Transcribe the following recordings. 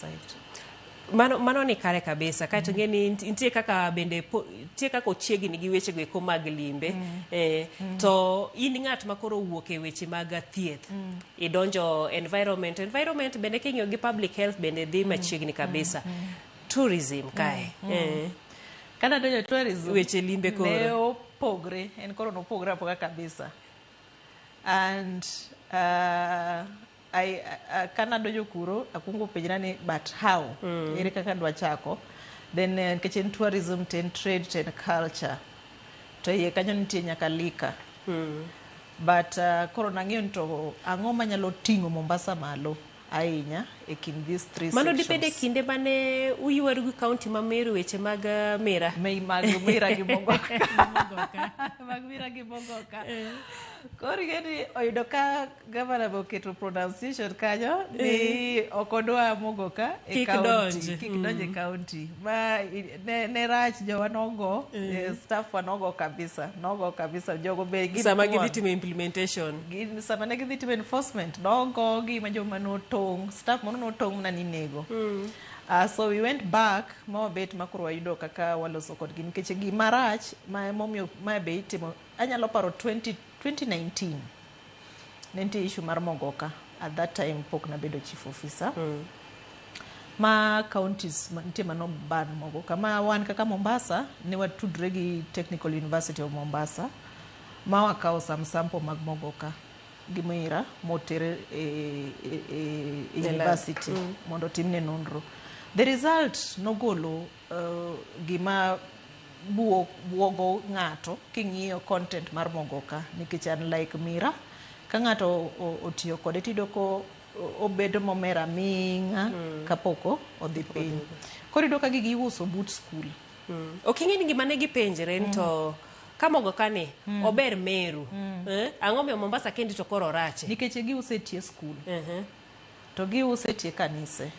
Site. Mano ni kare kabisa. Kaeto ng'e ni nitie kaka bende nitie kaka ochiegni gi weche go eko mag limbe. To in ng'at ma koro owuok e weche mag thieth, idonjo environment. Environment bende king'iyo gi public health bende dhi machiegni kabisa. Tourism kae. Kana donjo tourism, Weche limbe koro. Ne opogre, en koro nopogre apoga kabisa. And kana donjo kuro, akwongo penjra ni, "But how? Ere kaka dwa chako?" Then nikech en tourism to en trade to en culture. To iye kanyo nitie nyaka liquor. But koro nang'iyo ni to ang'o manyalo ting'o Mombasa malo ahinya e kind these three Mano sections. dibed e kinde mane uywaru gi kaunti ma Meru weche mag mira. Mei mag mira gi mogoka. Mag mira gi mogoka. Koro ing'e oyudo ka gavana be oketo pronunciation kanyo ni ok odwa mogoka e Kik county. donj. Kik donj e county. Ma ne rach jowa nogo, staff wa nogo kabisa. Nogo kabisa. Jogo be gin Sama thuon. gidhi timo implementation. Gin sama ne gidhi timo enforcement nogo gi ma joma notong' staff moro notong' mana ni nego. So we went back ma wabet ma koro wayudo kaka waloso kodgi nikech gima rach ma momiyo ma be itimo anyalo paro 20, 2019 ne nitie issue mar mogoka. At that time pok nabedo chief officer. Ma counties nitie mano ban mogoka ma wan kaka Mombasa ne watudre gi Technical University of Mombasa ma wakawo some sample mag mogoka gi mira moter e E lab. University mondo otimne nonro. The result nogolo gima buogo ng'ato king'iyo content mar mogoka nikech unlike mira ka ng'ato otiyo kode tiyudo ko obedo momer aming'a kapok odhi piny. Koro iyudo ka gigi iuso but school. Ok ing'e ni gima ne gipenjre ni to ka mogoka ni ober Meru. Eh? Ang'o miyo Mombasa kendi to koro orache? Nikech giuse e tie school. To giuse e tie kanise.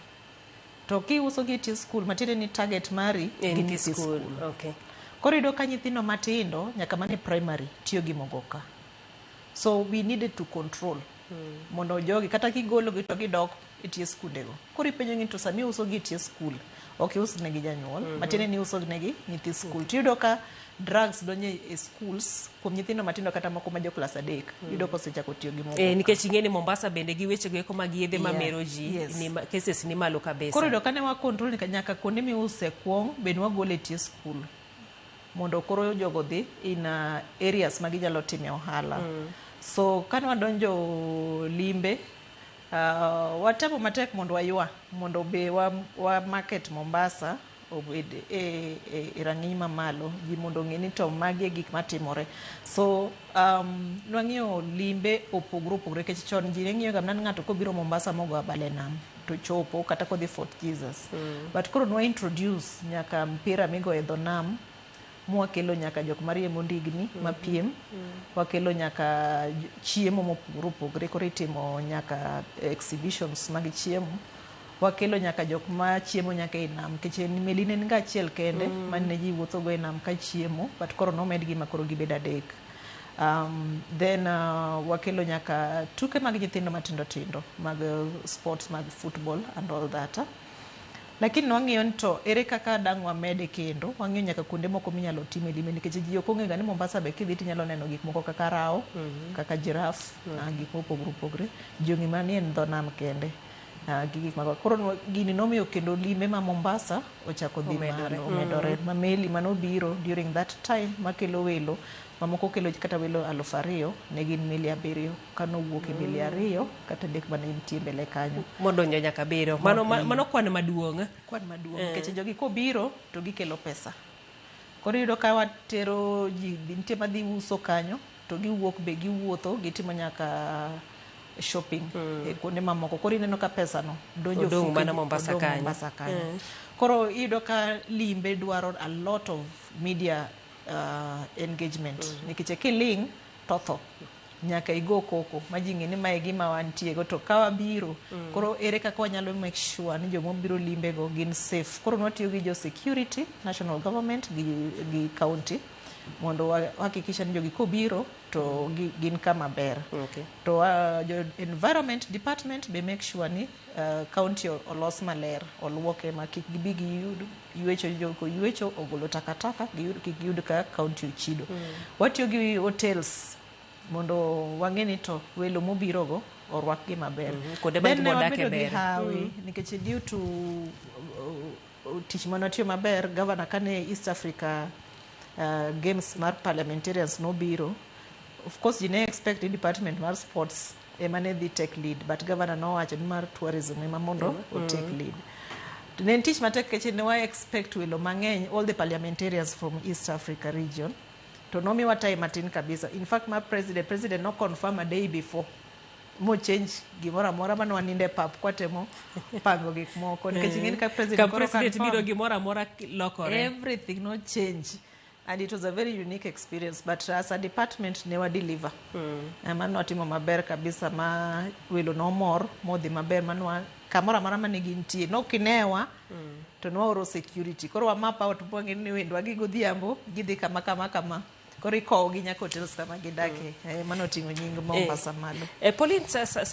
To kiuso gi e tie school matiende ni target mari En gi nyithi nyithi school. school. Okay. Koro iyudo ka nyithindo matindo nyaka mane primary tiyo gi mogoka. So we needed to control mondo jogi kata kigolo gi to gidok e tie skundego. Koro ipenjo ni to sami iuso gi e tie school ok ius negi janyuol. Matiende ni iuso negi nyithi school. Tiyudo ka drugs donjo e schools kuom nyithindo matindo kata moko ma jo klas 3 iyudo ka osechako tiyo gi mogoka. Nikech ing'e ni Mombasa bende gi weche go eko mag yedhe mamero ji ni cases ni malo kabisa. Koro iyudo ka ne wa control nyaka kuonde miuse kuong be ne wagolo e tie school mondo koro jogo dhi in areas ma ginyalo time ohala. So kane wadonjo limbe, watemo matek mondo waywa mondo be wa market Mombasa obed e rang'iny mamalo ji mondo ong'e ni to magi e gik matimore. So nwang'iyo limbe opogore opogore nikech chon ji ne ng'iyo ga mana ni ng'ato kobiro Mombasa mogo abal e nam to chopo kata kodhi Fort Jesus. But koro nwa introduce nyaka mpira migoyo e dho nam mwakelo nyaka jok mariembo ndigni mapiem. Wakelo nyaka chiemo mopogore opogore koro itimo nyaka exhibitions mag chiemo. Wakelo nyaka jok ma chiemo nyaka e nam nikech meli ne en ga achiel kende mane ji wuotho go e nam ka chiemo but koro nomedgi ma koro gibedo adek. Then wakelo nyaka tuke mag nyithindo matindo tindo mag sports mag football and all that. Lakini nwang'iyo ni to ere kaka dang' wamede kendo wang'iyo nyaka kuonde moko minyalo time limbe nikech ji ok ong'e ga ni Mombasa be kidhi tinyalo neno gik moko kaka rao, kaka giraffe, gik mopogore opogore. Ji ong'e mana ni en dho nam kende. Gi gik mago. Koro gini nomiyo kendo limbe ma Mombasa ochako dhi Omedore. Malo, omedore. Ma meli manobiro during that time makelo welo mamoko kelo kata welo 2000 ne gin meli 7 kanowuok e meli 2 kata 3 mane nitie mbele kanyo. Modonjo nyaka 7. Mano kwan maduong'. Kwan maduong' nikech jogi kobiro to gikelo pesa. Koro iyudo ka watero ji nitie madhi uso kanyo to giwuok be giwuotho gitimo nyaka shopping e kuonde mamoko. Koro ineno ka pesa no donjo Odong' ofuke mana Mombasa odong' kanyo. Mombasa kanyo. Koro iyudo ka limbe dwaro a lot of media engagement nikech kiling' to tho. Nyaka igo koko ma ji ng'e ni mae e gima wantie go to ka wabiro koro ere kaka wanyalo make sure ni joma biro limbe go gin safe. Koro nwatiyo gi jo security, national government gi county. Mondo wahakikisha ni jogi kobiro to gin kama ber. To jo environment department be make sure ni county olos maler, oluoke ma kik gibi giyud ywecho, joko ywecho ogolo takataka, giyud kik giyud ka county ochido. Watiyo gi hotels mondo wang'e ni to welo mobiro go orwakgi maber. Kuonde ma Then ji ne modake wabedo gi ber. Hawi nikech due to tich manwatiyo maber, governor kane East Africa Games mar parliamentarians nobiro, of course ji ne expect ni department mar sports ema ne dhi take lead, but governor nowacho ni mar tourism ema mondo o take lead. To ne en tich matek nikech ne wa expect welo mang'eny, all the parliamentarians from East Africa region, to nomiwa time matin kabisa. In fact, ma president no confirm a day before mo change gimoro amora mane waninde pap kwatemo pango gik moko, nikech ing'eni ka president Ka koro president confirm, biro, gimoro amora lokore. Everything no change, and it was a very unique experience, but as a department ne wa deliver mano watimo maber kabisa ma welo nomor modhi maber manwa kamoro amora mane gintie nokinewa to nwaoro security. Koro wa map out mwang'e ni wendwa gi godhiambo gidhi kama kama kama, koro ikowogi nyaka hotels kama gidake. Mano oting'o nying Mombasa malo. Pauline, sa